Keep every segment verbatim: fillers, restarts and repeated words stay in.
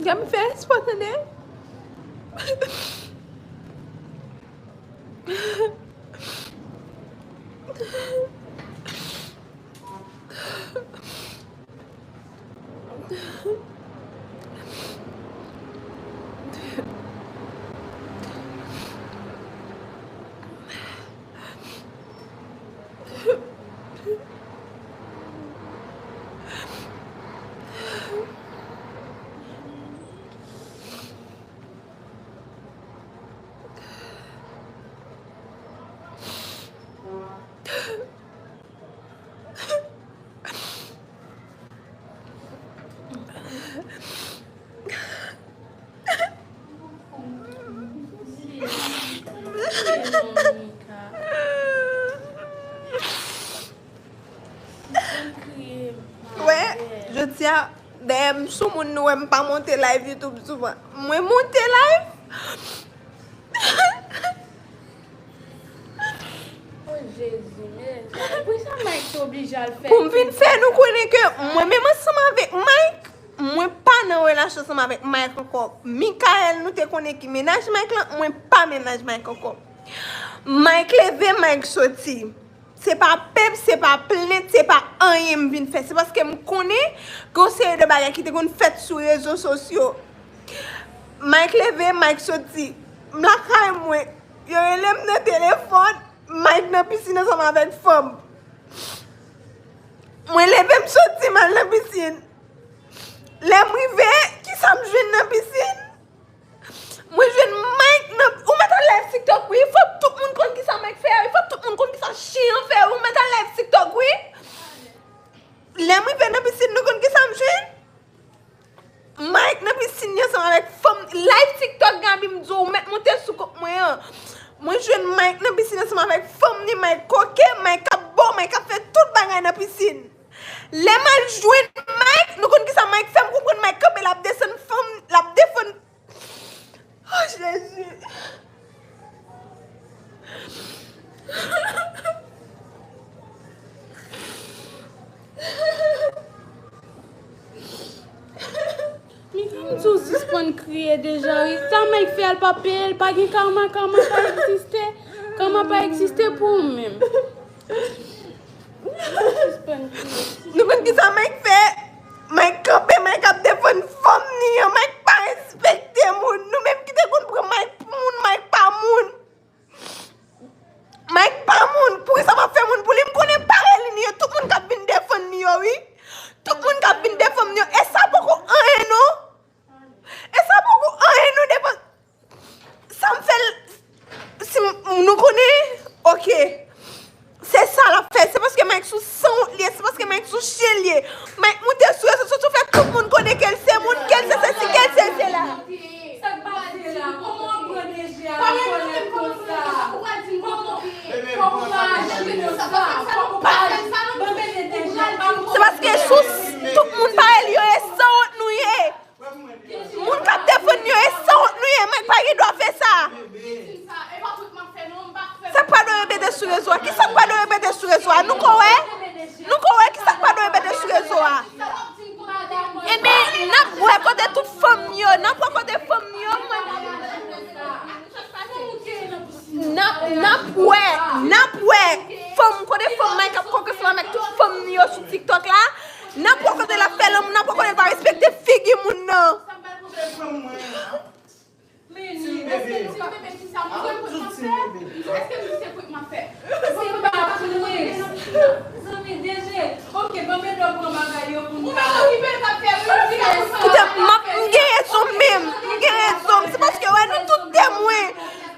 Kè m fè espò tande. Wè, jodi a, dayè m sou moun nou wè m pa monte live YouTube souvan. Mwen monte live. Oh, Jezi, men sa, poukisa Mike te oblije al fè pou m vin fè nou konnen ke mwen menm ansanm avèk Mike, mwen pa nan relasyon ansanm avèk Mike ankò. Michael, nou te konnen ki mennaj Mike lan, mwen pa mennaj Mike ankò. Mike leve, Mike soti. Se pa pep, se pa plent, se pa anyen m vin fè. Se paske m konnen gen yon seri de bagay ki te konn fèt sou rezo sosyo. Mike leve, Mike soti. M lakay mwen. Yo rele m nan telefòn. Mike nan pisin ansanm avèk fanm. Mwen leve, m soti, m al nan pisin. Lè m rive, kisa m jwenn nan pisin? Mwen jwenn Mike nan, ou mèt al live TikTok wi. Fòk tout moun konn kisa Mike fè a wi. Fòk tout moun konn kisa chen an fè wi. Ou mèt al live TikTok wi. Lè m rive nan pisin, nou konn kisa m jwenn? Mike nan pisin li ansanm avèk fanm. Live TikTok Gaby, m di w, ou mèt monte sou kont mwen an. Mwen jwenn Mike nan pisin ansanm avèk fanm li, Mike koke, Mike ap bo, Mike ap fè tout bagay nan pisin. Lè m al jwenn Mike, nou konn kisa Mike fè, m konprann Mike kanpe, l ap desann fanm, l ap defann. Oh, Jezi. Mika, m di w sispann kriye deja wi. Sa Mike fè a, l pa peye l, pa gen kama, kama pa egziste. Kama pa egziste pou ou menm. Sispann kriye. Nou konn kisa Mike fè? Mike kanpe, Mike ap defann fanm ni an. Mike pa respekte moun. Nou menm ki te konn pran Mike pou moun, Mike pa moun. Mike pa moun. Poukisa w ap fè moun pou li? M konnen parèy li ni yo. Tout moun k ap vin defann ni yo, wi. Tout moun k ap vin defann ni yo. E sa poko anyen, non. E sa poko anyen, non, defann. Sa m fè l, si m, nou konnen, oke. Se sa l ap fè. Se paske Mike sou sanwont li ye, se paske Mike sou chen li ye. Mike moute sou rezo sosyo, fè tout moun konnen ke l se moun, ke l se sesi, ke l se sela. Sa k pase la? Kòman w pran D J a nan kòlèt konsa? Kòman, kòman w aji konsa? Kòman w pa aji konsa? Ban m ede D J a. Se paske sou tout moun parèy li yo, e sanwont nou ye. Moun k ap defann yo, e sanwont nou ye. Mike pa gen dwa fè sa. Sa k pa dwe repete sou rezo a? Kisa k pa dwe repete sou rezo a? Nou ko wè? Nou ko wè kisa k pa dwe repete sou rezo a? Ebyen, n ap wè kote tout fanm yo. N ap wè kote fanm yo. Mwen, N ap, n ap wè, n ap wè fanm, kote fanm Mike ap koke fanm avèk tout fanm ni yo sou TikTok la. N ap wè kote l ap fè lanmou, n ap wè kote l pa respekte figi moun nan. Zanmi D J, ok, ban m ede w pran bagay yo pou nou. Ou mèt okipe l k ap fè l wi. Koute m, m ap, m gen rezon m menm. M gen rezon m. Se paske wè nou tout temwen.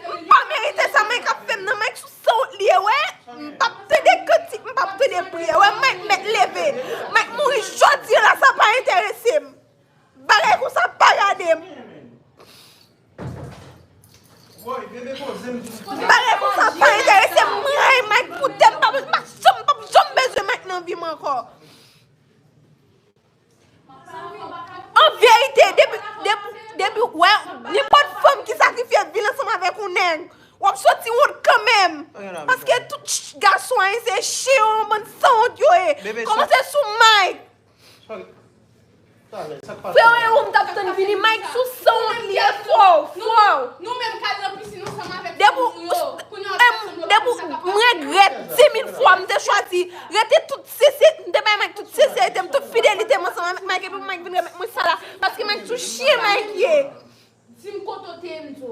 M pa merite sa Mike ap fè m nan. Mike sou sanwont li ye, wè. M p ap tande kantik, m p ap tande priyè. Wè, Mike mèt leve. Mike mouri jodi a la, sa pa enterese m. Bagay konsa pa gade m. Bagay konsa pa enterese m. M rayi Mike pou tèt m. M p ap, m p ap janm, m p ap janm bezwen Mike nan vi m ankò. An verite, depi, depi, depi w wè nenpòt fanm ki sakrifye vi l ansanm avèk yon nèg, w ap soti wont kanmenm. Paske tout ch-, gason ayisyen se chen, yon bann sanwont yo ye. Kòmanse sou Mike. Frè Jerome t ap tann vini, Mike chyen Mike ye. Di m kote w te ye, m di w.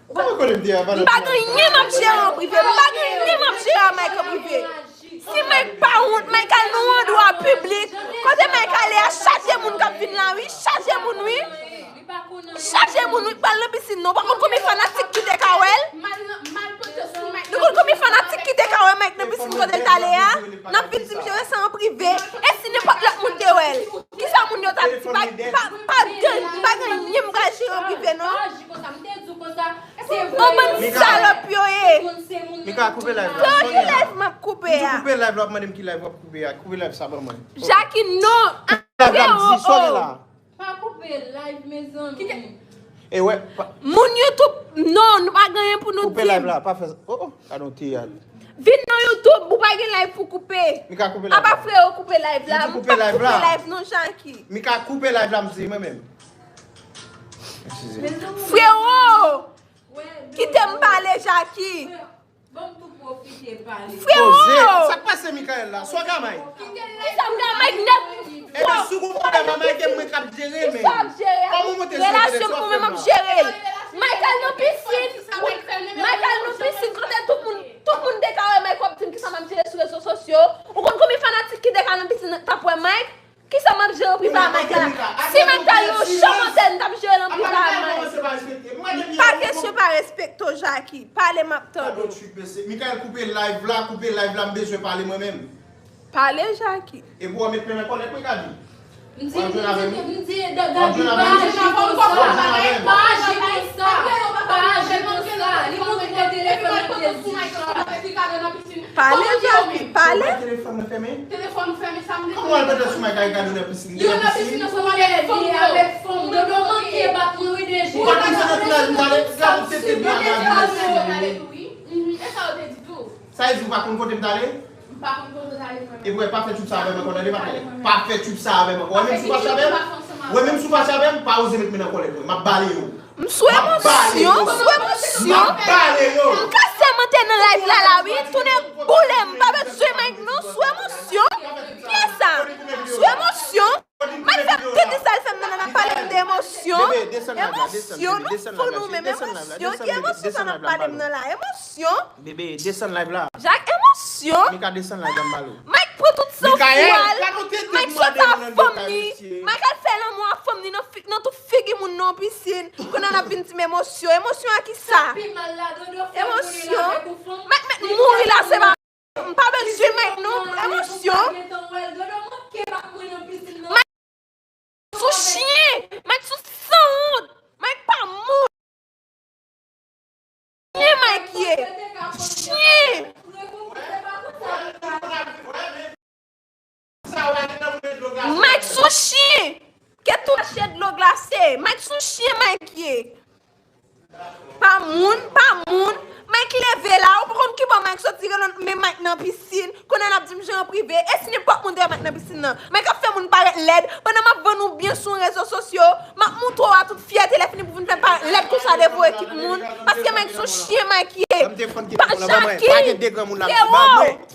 Ou pa kote m te ye a, valè. M pa gen anyen m ap jere an prive. M pa gen anyen m ap jere a Mike an prive. Si Mike pa wont, Mike al nan yon andwa piblik. Kote Mike ale a, chaje moun k ap vin la wi, chaje moun wi. Chaje moun wi k pral nan pisin nan. Ou pa konn konbyen fanatik ki te ka wè l? Nou konn konbyen fanatik ki te ka wè Mike nan pisin kote l t ale a? N ap vin di m jere sa an prive. E si nenpòt lòt moun te wè l? Kisa moun yo t ap di? Pa, pa, pa gen, pa gen anyen m pral jere an prive non. Yon bann salòp yo ye. Mika, koupe live la. Sonya, ki live m ap koupe a? Koupe live la, w ap mande m ki live w ap koupe a. Koupe live sa ban mwen. Jackie, non. Koupe live la, m di, sa w gen la? Pa koupe live, mezanmi. E wè. Moun YouTube, non, nou pa gen anyen pou nou di. Koupe live la, pa fè sa. Oh, oh, gade yon teyat. Vin nan YouTube, ou pa gen live pou koupe. Mika, koupe live la. Apa frewo koupe live la. M p ap koupe live non, Jackie. Mika, koupe live la, m di mwen menm. Frewo! Kite m pale, Jackie. Frewo! Sa k pase Michael la? Swaga Mike. Kisa m ka Mike nèt? Ebyen si w gon pwoblèm a Mike e mwen k ap jere men. Kòman w monte sou entènèt sa w ap fè m la? Relasyon m pou mwen m ap jere l. Mike al nan pisin. Mike al nan pisin kote tout moun tout moun te ka wè Mike w ap di m kisa m ap jere sou rezo sosyo. Ou konn konbyen fanatik ki te ka nan pisin t ap wè Mike? Kisa m ap jere an prive a Mike la? Si Mike ta yon chomantè m t ap jere l an prive a Mike. Pa kesyon pa respekte w Jackie. Pale m ap tande w. Mikael koupe live la, koupe live la, m bezwen pale mwen menm. Pale Jackie. Epi w ap met mwen nan kòlèt mwen Gaby. M di, m di, m di, Gaby pa aji konsa, pa aji konsa, pa aji konsa, li montre telefòn nan te di. Pale Jackie, pale. Telefòn ou fèmen? Telefòn ou fèmen, sa m di. Kòman w al tande sou Mike ak Gado nan pisin? Yo nan pisin nan sou mwen avèk fanm yo. Dodo manke bat mwen wi de jou. Ou pa konn sa nan final m t ale? Gado tete byen ak Gado nan pisin. E sa yo te di tou. Sa vle di ou pa konn kote m t ale? M pa konn kote w t ale frè m. Epi wè, pa fè tchup sa avè m ankò, tande, pa fè. Pa fè tchup sa avè m ankò. Wè menm si w fache avè m, wè menm si w fache avè m, pa oze met men nan kòlèt mwen. M ap bale yo. M sou emosyon, m sou emosyon. M ap bale yo. M ka sèmante nan live la la wi. Tounen boule m pa bezwen Mike non, sou emosyon. Kiyès sa? Sou emosyon. Mike fè m tete sa l fè m nan nan ap pale m de emosyon. Emosyon, nou fou nou menm emosyon. Ki emosyon sa n ap pale m nan la? Emosyon. Bebe, desann live la. Jack, emosyon. Mika, desann live la, m pale w. Mike pran tout san fou a l. Mike sot a fanm ni. Mike al fè lanmou a fanm ni nan fi- nan tout figi moun nan pisin. Kounye a n ap vin di m emosyon. Emosyon a kisa? Emosyon. Mike mèt mouri la, se pa M pa bezwen Mike non. Emosyon. Mike sou chyen. Mike sou sanwont. Mike pa moun. Chyen Mike ye. Chyen. Mike sou chyen. Kèt ou mache dlo glase. Mike sou chyen Mike ye. Pa moun, pa moun. Mike leve la, ou pa konn kibò Mike soti, rele men Mike nan pisin. Kounye a n ap di m jere an prive. E si nenpòt moun te wè Mike nan pisin nan? Mike ap fè moun parèt lèd. Pandan m ap vann ou byen sou rezo sosyo, m ap montre w a tout fyète, lè fini pou vin fè parèt lèd konsa devan ekip moun. Paske Mike sou chyen Mike ye. Pa Jackie. Frewo.